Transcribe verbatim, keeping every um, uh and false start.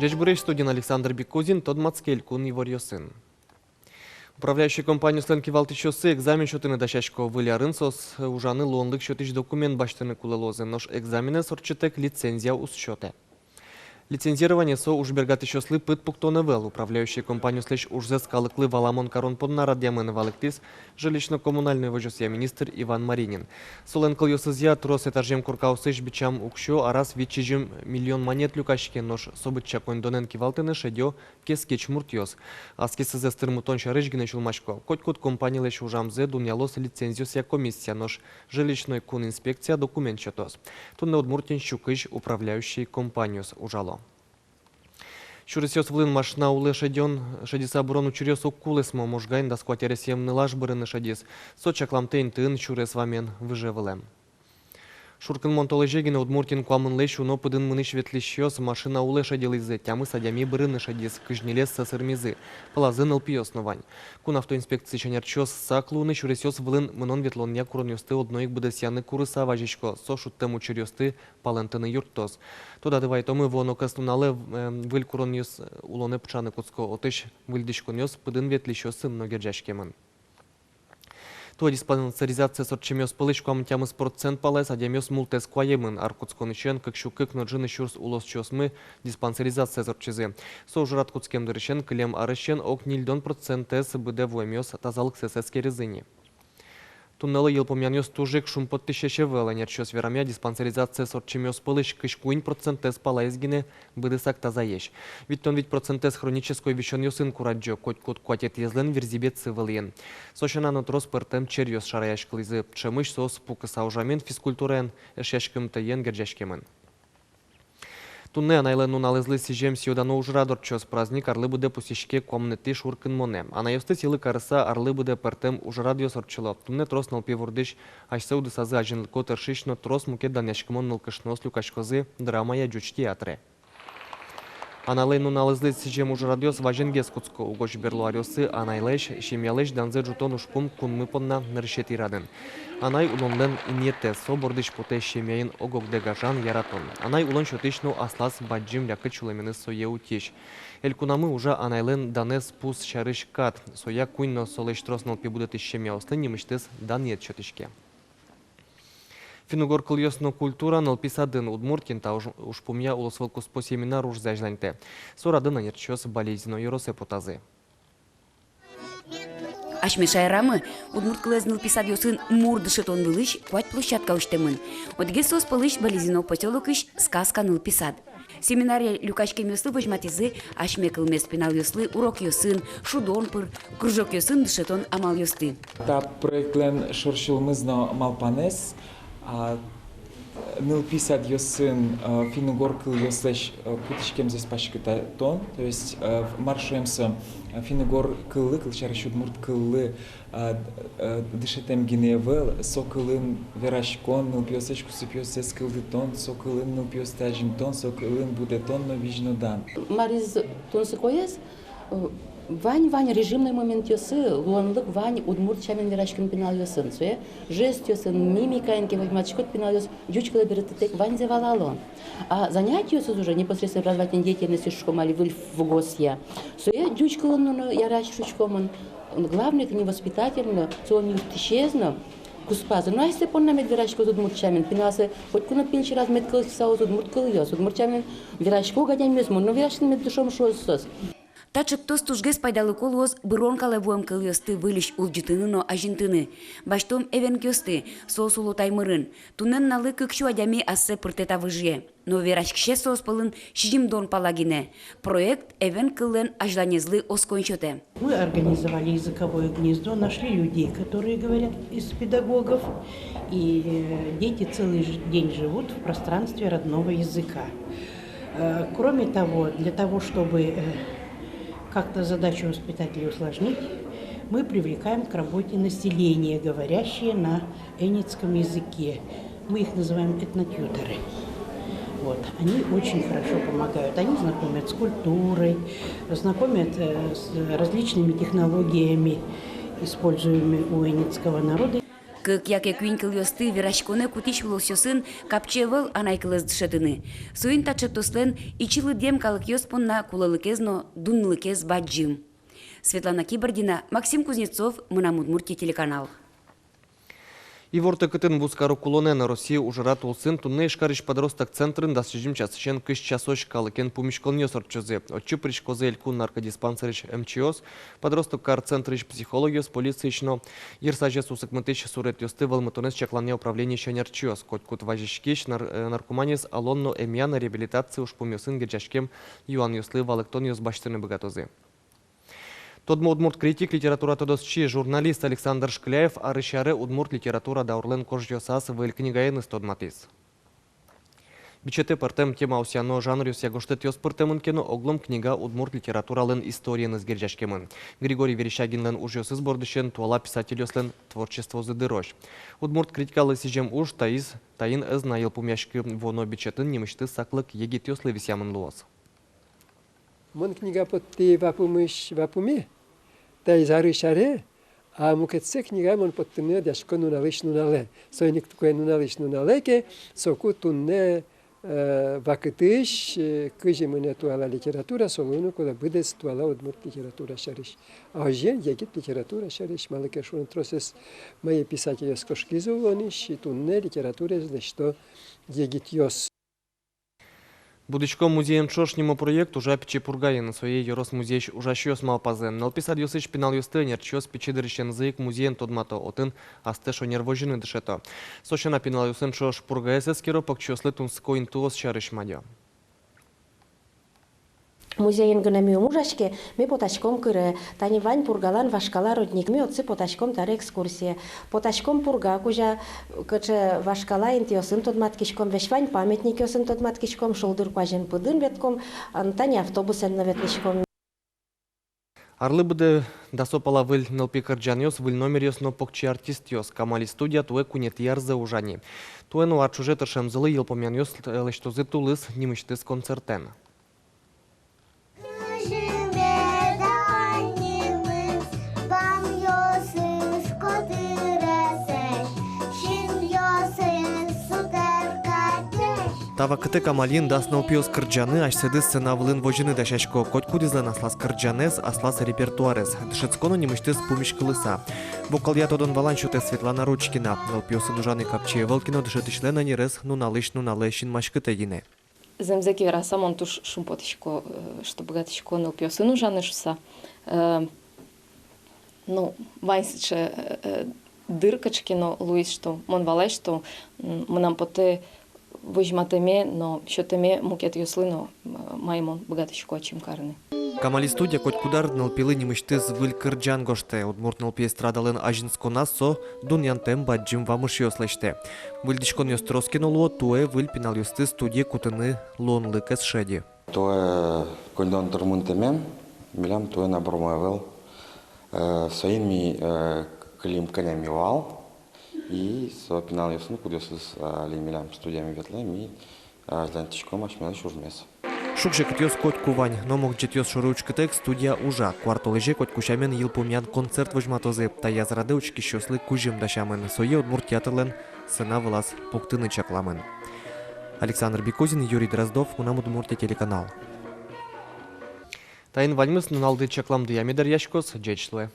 Ӟечбуресь! Студиын Александр Бекузин. Тодматске элькун иворъёсын. Управляющий компаниослэн кивалтӥсьёссы экзамен сётыны дасясько. Выль арын соос ужаны луонлык сётӥсь документ басьтыны кулэ луозы, нош экзаменэз ортчытэк лицензия уз сётэ. Лицензирование со ужбергатӥсьёслы пыд пуктон ӧвӧл. Управляющий компаниослэсь ужзэс калыклы валамон карон понна радъямын, валэктӥз жилищно-коммунальной возёсъя министр Иван Маринин. Солэн кылъёсызъя, трос этажъем коркаосысь бичам уксё араз вить-сизьым миллион манет люкаське, нош со быдӟа коньдонэн кивалтыны шедё кескич муртъёс. Аскисызэс тырмытон сярысь гинэ сюлмасько. Котькуд компаниялэсь ужамзэ дунъялоз лицензиосъя комиссия, нош жилищной кун инспекция документ сётоз. Туннэ Удмуртиын сю кызь управляющий компаниос ужало. Сюресъёс вылын машина улэ шедён, шедьыса бырон учыръёс уг кулэсмо. Можгаын дас куать аресъем нылаш бырыны шедиз. Со чакламтэ интыын сюрес вамен выже вылэм. Шуркынмон толэзе гинэ Удмуртиын куамынлэсь уно пыдын мынӥсь-ветлӥсьёс машина улэ шедьылӥзы. Тямыс адями бырыны шедиз, кызь ньылез сӧсырмизы. Пӧлазы нылпиос но вань. Кун автоинспекциысь ӧнерчиос сак луыны сюресъёс вылын мынон-ветлонъя куронъёсты одно ик быдэсъяны курыса вазисько. Со шудтэм учыръёсты палэнтыны юрттоз. Тодады вайытомы, вуоно кӧснуналы, э, выль куронъёс улонэ пыӵаны кутско. Отысь выльдӥськонъёс пыдын ветлӥсьёсын но герӟаськемын. Туэ диспансеризациез ортчемъёс пӧлысь куамын тямыс процент палаез адямиос мултэс куаемын. Ар кутсконысен кык сю кык но ӝыны сюрс улосчиосмы диспансеризациез ортчизы. Со ужрад кутскем дырысен кылем арысен ог ньыльдон процентэз быдэ вуэмъёс тазалыксэс эскеризы ини. Туннэлы йылпумъянъёс туж ик шумпоттӥсесь ӧвӧл. Ӧнерчиос верамъя, диспансеризациез ортчемъёс пӧлысь кызь куинь процентэз палаез гинэ быдэсак тазаесь. Витьтон вить процентэз хронической висёнъёсын курадӟо, котькуд куатетӥезлэн вирзӥбетсы вылӥын. Со сяна но трос пӧртэм черъёс шараяськылӥзы. Ӵемысь соос пукыса ужамен, физкультураен, эшъяськымтэен герӟаськемын. Туннэ анайлэн нуналэзлы сӥзем сӥё-дано ужрад ортчоз. Праздник арлы быдэ пусйиське куамынэтӥ шуркынмонэ. Анайёсты сӥлы карыса, арлы быдэ пӧртэм ужрадъёс ортчыло. Туннэ трос нылпи вордӥсь асьсэ удысазы азинлыко тыршись но трос мукет данъяськымон нылкышноос люкаськозы драмая ӟуч театре. Анайлэн нуналэзлы сӥзем ужрадъёс вазенгес кутско. Угось берло аръёсы анайлэсь, семьялэсь данзэ ӝутон ужпум кунмы понна нырысетӥ радын. Анай улонлэн инъетэз, со бордысь потэ семьяын ог-огдэ гажан, яратон. Анай улон сётӥсь но аслаз бадӟым лякыт сюлэменыз сое утись. Элькунамы ужа анайлэн данэз пус сярысь кат. Соя куинь но солэсь трос нылпи будэтӥсь семьяослы нимысьтыз данъет сётӥське. Финн-угор кылъёс но культура нылпи садын. Удмуртиын та уж-, ужпумъя улосвылкуспо семинар ужзэ азьланьтэ. Со радын ӧнерчиос Балезино ёросэ потазы. Асьме шаерамы удмурт кылэз нылпи садъёсын мур дышетон вылысь куать площадка усьтэмын. Одӥгез соос пӧлысь Балезино посёлокысь «Сказка» нылпи сад. Семинарие люкаськемъёслы возьматӥзы асьме кылмес пиналъёслы урокъёсын, шудон пыр, кружокъёсын дышетон амалъёсты. Та проектлэн шорсюлмыз но малпанэз, а, нылпи садъёсын, а, финн-угор кылъёслэсь, а, кутӥськемзэс паськытатон, то есть, а, мар шуэм со, а, финн-угор кыллы, кылсярысь, удмурт кыллы, а, а, дышетэм гинэ ӧвӧл, со кылын вераськон, нылпиослэсь кусыпъёссэс кылдытон, со кылын нылпиосты азинтон, со кылын будэтон но визь но дан. Мариз тунсыкоез, э, вань-вань режимной моментъёсы, луонлык вань удмурт сямен вераськон пиналъёсын, сое жестъёсын, мимикаен ке возьматӥськод, пиналъёс ӟуч кылэ берыктытэк ваньзэ валало. А занятиосыз уже непосредственно образовательной деятельности шуиськом али выль ФГОСъя, сое ӟуч кылын но ярась шуиськомын. Главное, это не воспитатель но, солэн юрттӥсез но, куспазы но асьсэ понна мед вераськоз удмурт сямен, пиналъёс котьку но пинь сьӧраз мед кылзӥськозы удмурт кылъёс, удмурт сямен верасько ук адямиос, мон но вераськыны мед дышом шуоз соос. Та ӵектос тужгес пайдалыко луоз бырон калэ вуэм кылъёсты выльысь улӟытыны но азинтыны. Басьтом эвенкъёсты, соос уло Таймырын. Туннэ нуналлы кык сю адями ассэ пыртэ та выжые. Но вераськисез соос пӧлын сизьымдон пала гинэ. Проект эвенк кыллэн азьланезлы оскон сётэ. Мы организовали языковое гнездо, нашли людей, которые говорят, из педагогов, и, э, дети целый ж-, день живут в пространстве родного языка. Э, кроме того, для того, чтобы, э, как-то задачу воспитателей усложнить, мы привлекаем к работе население, говорящее на энецком языке. Мы их называем этнотьюторы. Вот. Они очень хорошо помогают. Они знакомят с культурой, знакомят, э, с различными технологиями, используемыми у энецкого народа. Кык яке куинь кылъёсты вераськонэ кутӥсь улосъёсын капчи ӧвӧл анай кылэз дышетыны. Соин та ӵектослэн ичи лыдъем калыкъёс понна кулэлыкез но дунлыкез бадӟым. Светлана Кибардина, Максим Кузнецов, «Мынам Удмуртие» телеканал. Ивортэ кытын вузкаро кулонэн. Россия ужрад улсын туннэ Ижкарысь подросток центрын дас сизьым часысен кызь часозь калыкен пумиськонъёс ортчозы. Отчы пыриськозы элькун наркодиспансерысь эмчиос, подросток кар центрысь психологъёс, полициысь но йырсазез усыкмытӥсь суретъёсты вӧлмытонэз чакланъя управлениысь ӧнерчиос. Котькуд вазиськись нар-, э, наркоманиез алон но эмъян, реабилитация ужпумъёсын герӟаськем юанъёслы валэктонъёс басьтыны быгатозы. Тодмо удмурт критик, литература тодосчи, журналист Александр Шкляев арысь аре удмурт литература даурлэн кожъёсаз выль книгаеныз тодматӥз. Бичетэ пӧртэм темаосъя но жанръёсъя гожтэтъёс пыртэмын ке но, оглом книга удмурт литературалэн историеныз герӟаськемын. Григорий Верещагинлэн ужъёсыз бордысен туала писательёслэн творчествозы дырозь. Удмурт критикалы сӥзем уж таиз, таин ӧз на йылпумъяськы. Вуоно бичетын нимысьтыз саклык егитъёслы висъямын луоз. Мон книга поттӥ вапумысь вапуме, таиз арысь аре, а мукетсэ книга мон поттыны дасясько нуналысь нуналэ. Соин ик туэ нуналысь нуналэ ке, соку туннэ, э, вакытысь, э, кызьы мынэ туала литература, со луыны кулэ быдэс туала удмурт литература сярысь. А озьыен егит литература сярысь, малы ке шуоно тросэз мае писательёс кошкизы улонысь, и туннэ литератураез лэсьто егитъёс. «Будӥськом музеен ӵош» нимо проект ужа Пичи Пургаын. Сое ёрос музейысь ужасьёс малпазы. Нылпи садъёсысь пиналъёсты ӧнерчиос пичи дырысенызы ик музеен тодмато, отын астэ шонер возьыны дышето. Со сяна, пиналъёсын ӵош Пургаез эскеро, покчиослы тунсыко интыос сярысь мадё. Музеен гинэ ми ум ужаське, ми потаськом кыре. Тани вань Пургалэн вашкала родник, ми отчы потаськом таре экскурсие. Потаськом Пурга кузя, кыӵе вашкала интыосын тодматскиськом, весь вань памятникъёсын тодматскиськом, шулдыр куазен пыдын ветлӥськом, ан-, тани автобусэн но ветлӥськом. Арлы быдэ дасо пала выль нылпи кырӟанъёс, выль номеръёс но покчи артистъёс. «Камали» студия туэ куинетӥ арзэ ужа ни. Туэ но ар ӵоже тыршемзылы йылпумъянъёс лэсьтозы тулыс нимысьтыз концертэн. Та вакытэ «Камалиын» дас нылпиос кырӟаны, асьсэды сцена вылын возьыны дасясько. Котькудӥзлэн аслаз кырӟанэз, аслаз репертуарез. Дышетско но нимысьтыз пумиськылыса. Вокалъя тодон-валан сётэ Светлана Ручкина. Нылпиосын ужаны капчи ӧвӧл ке но, дышетӥсьлэн ӧнерез нуналысь нуналэ синмаськытэ гинэ. Зэмзэ ке вераса, мон туж шумпотӥсько, э, что быгатӥсько нылпиосын ужаны шуыса. Э, ну, вань сыӵе, э, э, дыр кыӵе ке но луиз, что мон валай, что, м, мынам потэ возьматэме но сётэме мукетъёслы но, м, мае мон быгатӥсько ачим карыны. «Камали» студия котькуд ар нылпилы нимысьтыз выль кырӟан гожтэ. Удмурт нылпи эстрадалэн азинсконаз со дунъянтэм бадӟым вамышъёс лэсьтэ. Выльдӥськонъёс трос ке но луо, туэ выль пиналъёсты студие кутыны луонлык ӧз шеды. Туэ коньдон тырмымтэмын, милям туэ набор ӧвӧл. Э, соин ми, э, кылим кӧня ми вал. И со пиналъёсын, кудъёсыз, а, али милям студиямы ветло, ми, а, азьланьтӥськом асьмелэсь ужмес. Шуг-секытъёс котьку вань, но могӟетъёс шоры учкытэк студия ужа. Куартолэзе котьку сямен йылпумъян концерт возьматозы. Таяз радэ учкисьёслы кузьым дасямын. Сое удмурт театрлэн сцена вылаз пуктыны чакламын. Александр Бекузин, Юрий Дроздов, «Мынам Удмуртие» телеканал. Таин ваньмыз. Нуналды чакламдыя ми дыръяськоз. Ӟеч луэ.